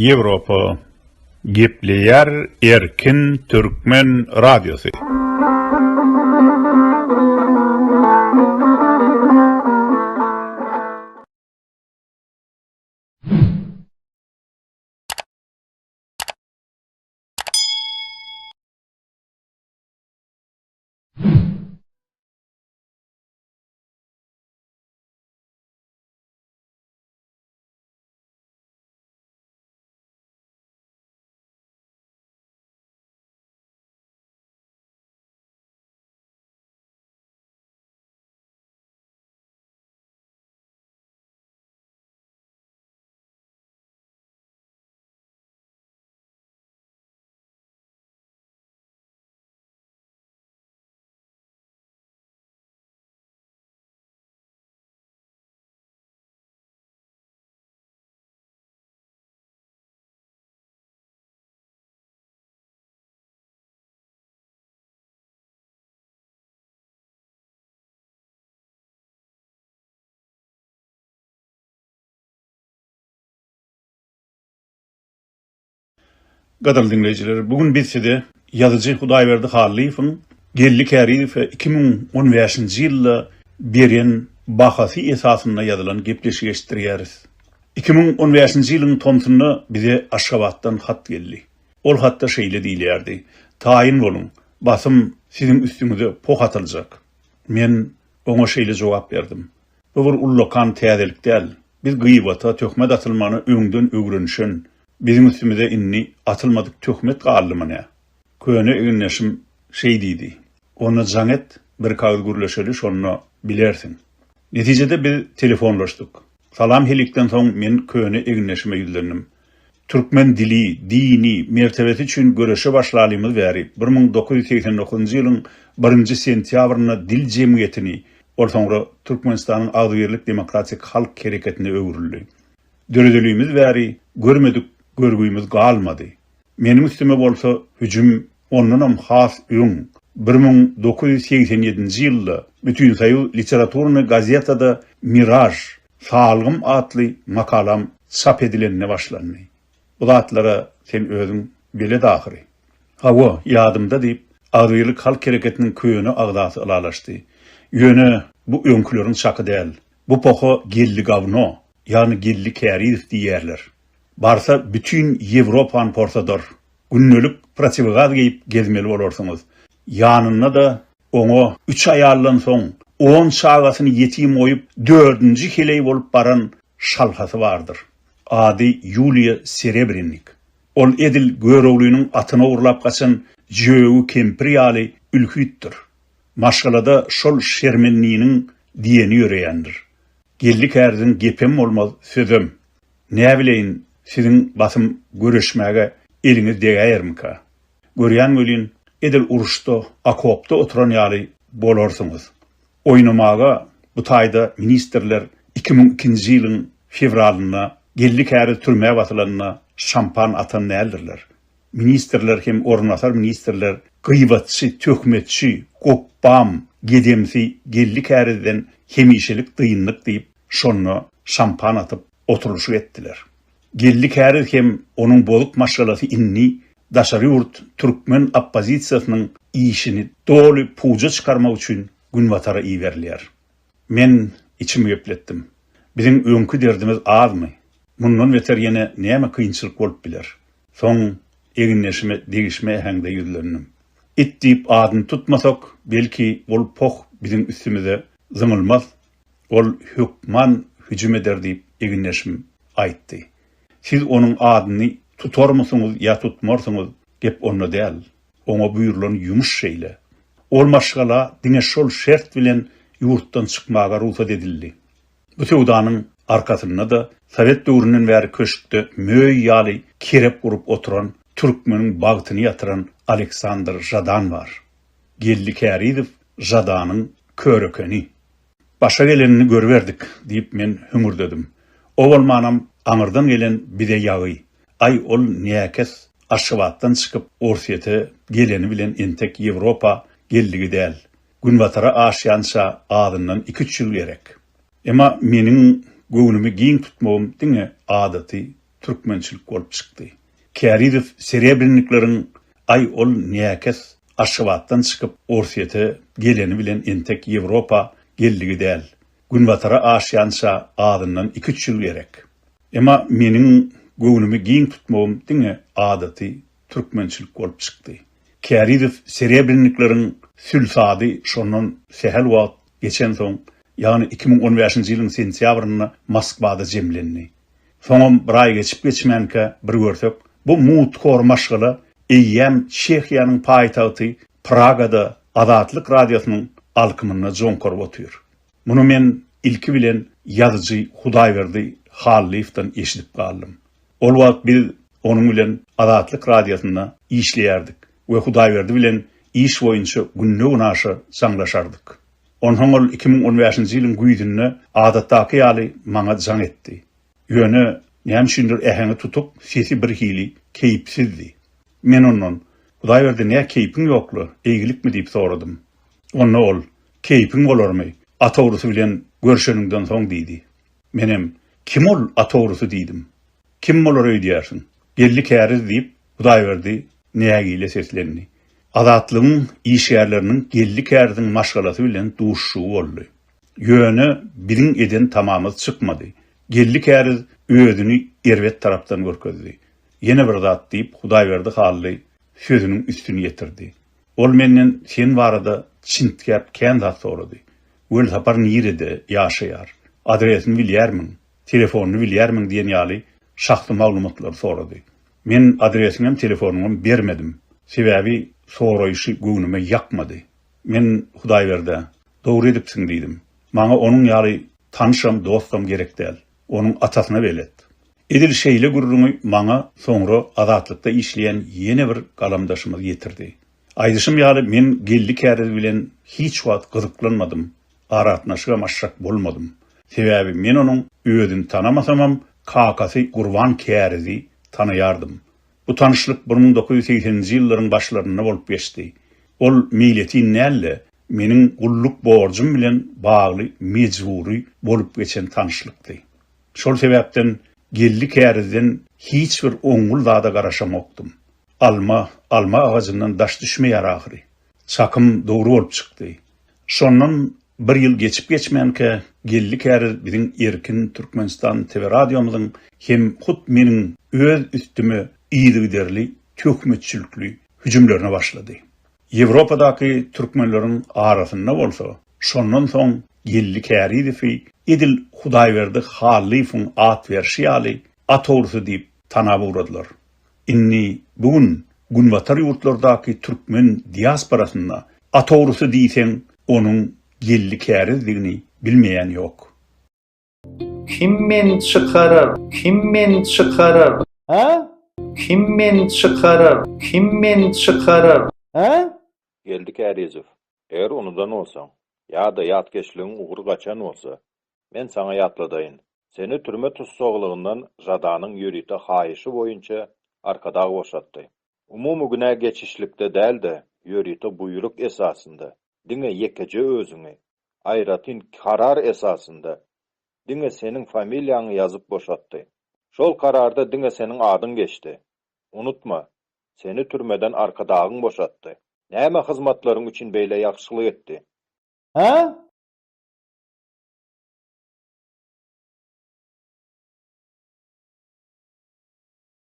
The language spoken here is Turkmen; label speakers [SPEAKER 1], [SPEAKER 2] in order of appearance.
[SPEAKER 1] Ýewropa. Gepleýär Erkin Türkmen Radiosy. Gadyrly diňleýjiler, bu gün biz size ýazyjy Hudaýberdi Hallyýewiň Geldi Kärizowa 2015-nji ýylda beren bahasy esasynda ýazylan gepleşigi eşitdirýäris. 2015-nji ýylyň tomsunda bize Aşgabatdan hat geldi. Ol hatda şeýle diýilýärdi, Taýyn boluň, basym siziň üstüňize poh atyljak. Men oňa şeýle jogap berdim, Bu bir ullakan täzelik däl. Biz gybata, töhmet atylmagyna öňden öwrenişen. Biziň üstümize indi atylmadyk töhmet galdymy nä? Köne egindeşim şeý diýdi. Onda jaň et, birkagyz gürleşeli, şonda bilersiň. Netijede biz telefonlaşdyk. Salam-helikden soň men köne egindeşime ýüzlendim. Türkmen dili, dini, mertebesi üçin göreşe başlalymyz bäri, 1989-njy ýylyň birinji sentýabrynda Dil jemgyýetini, ol soňra Türkmenistanyň Agzybirlik demokratik halk hereketine öwrüldi. Döredelimiz bäri görmedik görgümiz galmady. Meniň üstüme bolsa hüjüm ondanam has öň, 1987-nji ýylda Bütinsoýuz literaturnyý gazetada Miraž, Salgym atly makalam çap edilende başlandy. Bu zatlara sen özüň belet ahyry. Hawa, ýadymda, diýip, Agzybirlik halk hereketiniň köne agzasy ylalaşdy. Ýöne bu öňküleriň çaky däl. Bu poha Geldi gawno, ýagny Geldi Kärizow diýýärler. Barsa bütin Ýewropany porsadar. Gündelik protiwogaz geýip gezmeli bolarsyňyz. Ýanynda-da oňa üç aýaldan soň, on çagasyny ýetim goýup, dördünji heleý bolup baran şalhasy bardyr. Ady Ýuliýa Serebrennik. Ol edil Göroglynyň atyny ogurlap gaçan jögi kempir ýaly ülhütdir. Maşgalada şol şermenniniň diýeni ýöreýändir. Geldi kärdiň gepem bolmaz, sözem. Näbileýin, siziň basym göreşmäge eliňiz degäýermika? Görýän welin, edil uruşda, okopda oturan ýaly bolarsyňyz. Oýnamaga bu taýda ministrler 2002-nji ýylyň fewralynda Geldi Käriz türmä basylanda şampan atan däldirler. Ministrler hem orunbasar ministrler gyýbatçy, töhmetçi, gopbam, gedemsi Geldi Kärizden hemişelik dyndyk diýip, şonda şampan atyp oturylyşyk etdiler. Geldi Käriz hem onuň bozuk maşgalasy indi daşary ýurt türkmen oppozisiýasynyň işini doly puja çykarmak üçin Günbatara iberilýär. Men içimi gepletdim. Biziň öňki derdimiz azmy? Mundan beter ýene näme kynçylyk bolup biler? Soň egindeşime degişme äheňde ýüzlendim. It diýip adyny tutmasak, belki, ol poh biziň üstümize zyňylmaz. Ol hökman hüjüm eder diýip, egindeşim aýtdy. Siz onuň adyny tutarmysyňyz ýa tutmarsyňyz, gep onda däl. Oňa buýrulan ýumuş şeýle. Ol maşgala diňe şol şert bilen ýurtdan çykmaga rugsat edildi. Bu söwdanyň arkasynda-da sowet döwründen bäri köşkde möý ýaly kerep gurup oturan türkmeniň bagtyny ýatyran Aleksandr Žadan bar. Geldi Kärizow Žadanyň körekeni. Başa gelenini görüberdik, diýip, men hüňürdedim. O bolmanam aňyrdan gelen bize ýagy. Aý, ol näkes Aşgabatdan çykyp Orsýete geleni bilen entek Ýewropa geldigi däl. Günbatara aşýança azyndan iki-üç ýyl gerek. Emma meniň göwnümi giň tutmagym diňe adaty. türkmençilik bolup çykdy. Kärizow serebrennikleriň Aý ol näkes Aşgabatdan çykyp Orsýete geleni bilen entek Ýewropa geldigi däl. Günbatara aşýança azyndan iki-üç ýyl gerek. Emma meniň göwnümi giň tutmagym diňe adaty türkmençilik bolup çykdy. Kärizow serebrennikleriň sülsady şondan sähel wagt geçensoň, ýagny 2015-nji ýylyň sentýabrynda Moskwada jemlendi. Soňam bir aý geçip-geçmänkä bir görsek, bu mutkhor maşgala eýýäm Çehiýanyň paýtagty Pragada Azatlyk Radiosynyň alkymynda joňkaryp otyr. Muny men ilki bilen ýazyjy Hudaýberdi Hallyýewden eşidip galdym. Ol wagt biz onuň bilen Azatlyk Radiosynda işleýärdik we Hudaýberdi bilen iş boýunça günde-günaşa jaňlaşardyk. Onsoň ol 2015-nji ýylyň güýzünde adatdaky ýaly maňa jaň etdi. Ýöne, näme üçindir äheňi tutuk, sesi birhili keýpsizdi. Men ondan, Hudaýberdi nä keýpiň ýok-la, eýgilikmi diýip soradym. Onda ol, Keýpiň bolarmy, at ogrusy bilen görşeniňden soň diýdi. Menem, Kim ol at ogrusy diýdim. Kim bolar öýdýärsiň? Geldi käriz diýip, Hudaýberdi nägile seslendi. Azatlygyň işgärleriniň Geldi käriziň maşgalasy bilen duşuşygy boldy. Ýöne biziň eden tamamyz çykmady. Geldi käriz özüni erbet tarapdan görkezdi. Ýene bir zat diýip, Hudaýberdi Hally sözüniň üstüni ýetirdi. Ol menden sen barada çintgäp kän zat sorady. Welsapar nirede ýaşaýar? Adresini bilýärmiň? Telefonyny bilýärmiň diýen ýaly şahsy maglumatlary sorady. Men adresiňem, telefonyňam bermedim. Sebäbi soraýşy göwnüme ýakmady. Men Hudaýberdä, Dogry edipsiň diýdim. Maňa onuň ýaly tanyşam, dostam gerek däl. Onuň atasyna belet. Edil şeýle gürrüňi maňa soňra Azatlykda işleýän ýene bir galamdaşymyz ýetirdi. Aýdyşym ýaly, men Geldi Käriz bilen hiç wagt gyzyklanmadym, aragatnaşygam açjak bolmadym. Sebäbi men onuň özüni tanamasamam, kakasy Gurban Kärizi tanaýardym. Bu tanyşlyk 1980-nji ýyllaryň başlarynda bolup geçdi. Ol meýletin däl-de, meniň gulluk borjum bilen bagly mejbury bolup geçen tanyşlykdy. Şol sebäpden Geldi Kärizden hiç bir oňňul zada garaşamokdym. Alma, alma agajyndan daş düşmeýär ahyry. Çakym dogry bolup çykdy. Şondan bir ýyl geçip-geçmänkä Geldi Käriz biziň Erkin Türkmenistan TV radiomyzyň hem hut meniň öz üstüme yzygiderli töhmetçilikli hüjümlerine başlady. Ýewropadaky türkmenleriň arasynda bolsa, şondan soň Geldi Kärizowy edil Hudaýberdi Hallyýewiň at berşi ýaly at ogrusy diýip tanap ugradylar. Indi bu gün günbatar ýurtlardaky türkmen diasporasynda at ogrusy diýseň, onuň Geldi Kärizdigini bilmeýän ýok.
[SPEAKER 2] Kim meni çykarar, kim meni çykarar?
[SPEAKER 3] Hä?
[SPEAKER 2] Kim meni çykarar, kim meni çykarar?
[SPEAKER 3] Hä?
[SPEAKER 4] Geldi Kärizow, eger unudan bolsaň, ýa-da ýatkeşligiň ugry gaçan bolsa, men saňa ýatladaýyn. Seni türme tussaglygyndan Žadanyň ýörite haýyşy boýunça Arkadag boşatdy. Umumy günä geçişlikde däl-de, ýörite buýruk esasynda, diňe ýekeje özüňi, aýratyn karar esasynda, diňe seniň familiýaňy ýazyp boşatdy. Şol kararda diňe seniň adyň geçdi. Unutma, seni türmeden Arkadagyň boşatdy. Näme hyzmatlaryň üçin beýle ýagşylyk etdi?
[SPEAKER 3] Hä?